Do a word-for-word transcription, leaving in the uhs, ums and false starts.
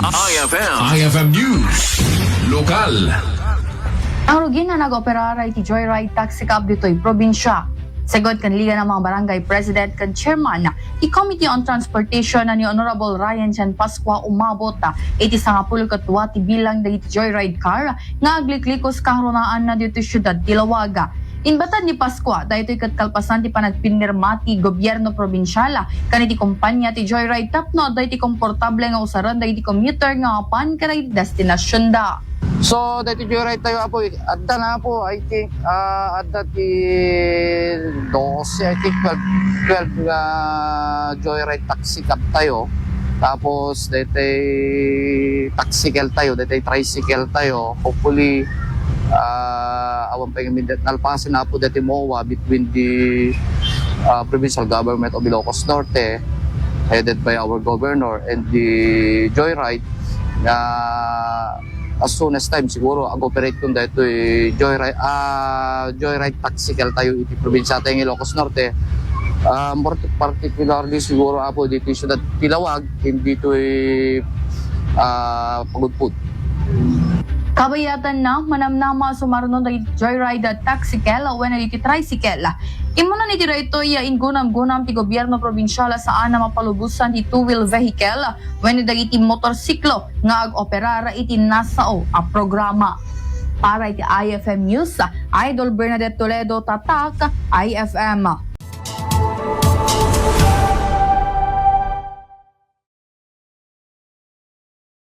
I F M. I F M News. Lokal. Ang rugina nag-operara iti joyride taxi cab ditoy probinsya. Segod ken Liga ng mga Barangay President ken Chairman ti Committee on Transportation ni Honorable Ryan Jan Pascua, umabot iti sangapulo ket dua ti bilang dagiti joyride car nga agliklikos kaharunaanna ditoy siudad ti Laoag. Inbatad ni Pascua, daytoy ket kalpasan ti panagpinirma ti gobyerno probinsial ken iti kompanya ti joyride tapno adda iti komportable nga usaren dagiti commuter nga mapan kadagiti destinasionda. So, daytoy joyride tayo, Apo. Adda na, Apo, I think, ah, adda ti dose, I think, twelve, twelve nga joyride taxi cab tayo. Tapos, daytoy taxi cab tayo, daytoy tricycle tayo. Hopefully, ah, awan pa yung mindat. Nalpasan na, Apo, daytoy MOA between the, ah, provincial government of Ilocos Norte, headed by our governor, and the joyride na as soon as time siguro ag-operate kun daytoy joyride, ah, joyride taxi cab tayo iti probinsya tayo ng Ilocos Norte. Ah, more particularly siguro, Apo, dito yung syudad ti Laoag, hindi to, ah, pagudpud. Kabayatanna, manamnama a sumarno dagiti joyride taxi cab wenno dagiti tricycle. Immunan iti daytoy a inggunam-gunam ti gobyerno probinsial a saan a mapalubosan ti two-wheel vehicle wenno dagiti motorsiklo nga ag-operar iti nasao a programa. Para iti I F M News, Idol Bernadette Toledo, Tatak, I F M.